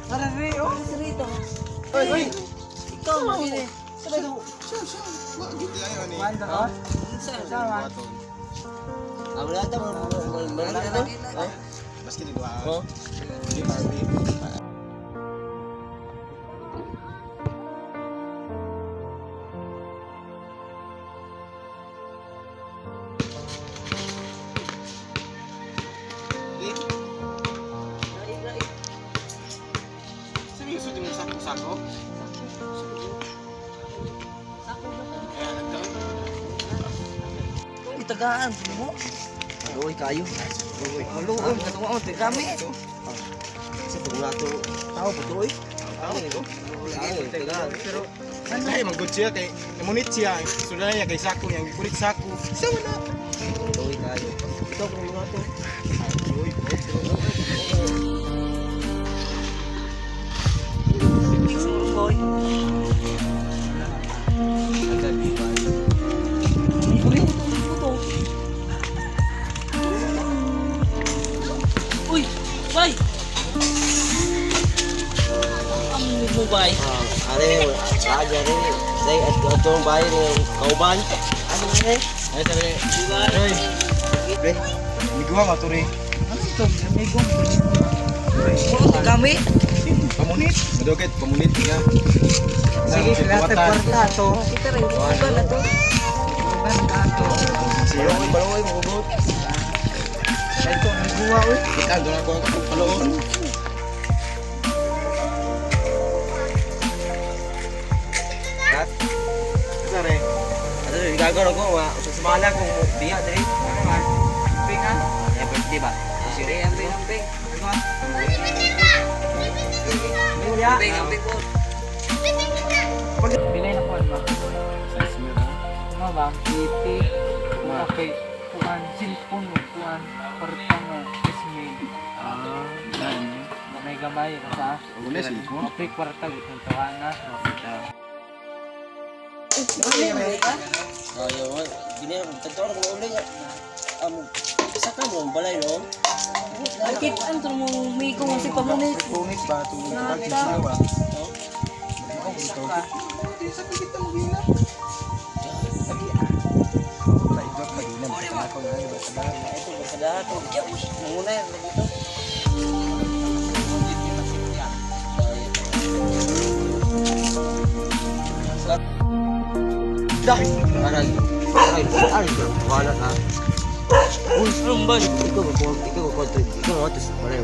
Tara re, oh. Rito. Oy, oy. Ikaw mo gini. Sabay ko. Man ka? Sa man. Ah, wala ta mo mo. Maski di ba? Oh. Di ba? Sabi yung sudi mo sako-sako? Kaya nagkaroon. Itagaan mo. Maluoy kayo. Maluoy katong mo kami. Sa tungla to tao po to oy. Tao nito. Ay, tagaan. Pero ano ay magod siya kay namunit siya. Sudan niya kay sako niya, gipulit sako. Sa wala. Maluoy kayo. Ikaw kung mga to. Uy, Boy. Agad di ba? Uy! Bay! Ang mo, bay. Ah, are, aja re. Say at atong bahay ng kauban. Ano re? Ay sabi. Ay. Pre, miguha ka to re. Ano ito? Amigo. Kami. Pamunit. Madugit, pamunit niya. Sige, lahat ng kwarta to. Kita rin, ba na to? Kwarta to. Siyo. Maluoy, maluoy, magugot. Ito, amigo oy. Kita doon ako paloon. Kat. Sare. Ano rin, gagawin ako, nga, sa sumala kung biya, dali. Ano man? Ping ah. Ay, birthday ba? Sige, ambing, ambing. Ano ah? Ambing, ambing po. Pilay na kuan ba? Ano ba? Iti. Okay. Kuan cellphone mo kuan kwarta nga ismail. Ah, Gamay gamay ka sa. Wala cellphone. Okay, kwarta gud ang tawana. Ayaw, gini, tagtawa na kung mauli nga. Isa ka mo, balay, no? Bakit ang to mo migo mo si pamunit? Pungit ba itong pag-siyo ba? Di sa pagkita mo gina. Paidot magina basta ako nga basta ba. Ito, basta lahat. Muna yan, dito. Dah, aray, aray, aray, wala ka. Uy, Anong bay? ikaw ba, ikaw ba, ikaw ba, ikaw ba,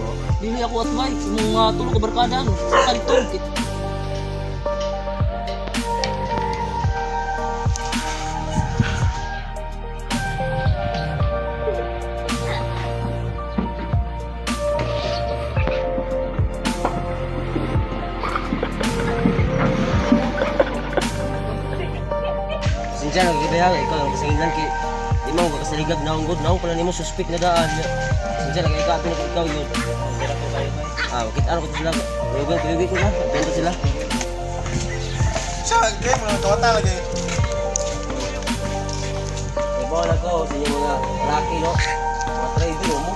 mo. Dili ako at bay. Mga tulog ka barkada ano. Sa kanto. Sinsya na kita ikaw ang kasagilan kay di mo kasaligag na good naong pala nimo suspect na daan. Sinsya na ikaw ato na ikaw yun. Ah, kita ano ko sila. Kuyugan kuyugan ko na. Benta sila. Siya, kaya mo nang kawata lagi. Ibaw na ko sa inyong mga laki no. Mga trader mo.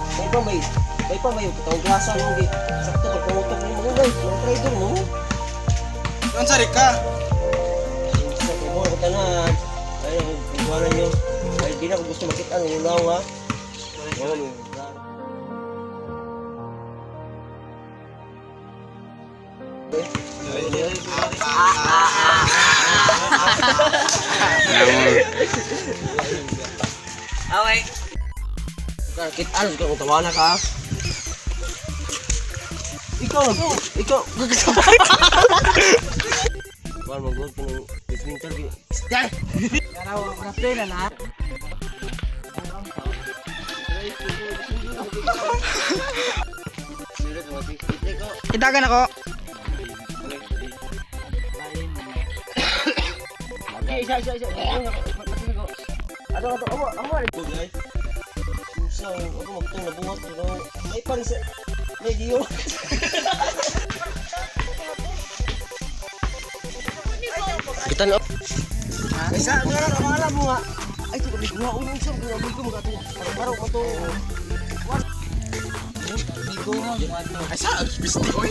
May pa may katawang grasa no kay sakto pag pumutok nimo mo guys. Mga trader mo. Doon sa ka. Sa ibaw ko tanan. Ay kung nyo. Ay di na ko gusto makita ang ulaw ha. Wala mo. Okay. Kita ano kung tawana ka. Ikaw, ikaw, gagawin. Kuan mo good kung judgmental gi. Stay. Yaraw, na play na na. Itagan ako. Isa isa isa. Ato ato amo amo. Guys. So, ako magtong nabuhat pero may pa rin sa may diyo. Kita na. Isa nga ra wala mo nga. Ay to kami guwa unong sa kung ko mga to. Araw ko to. Mo ato. Ay sa bisti oy.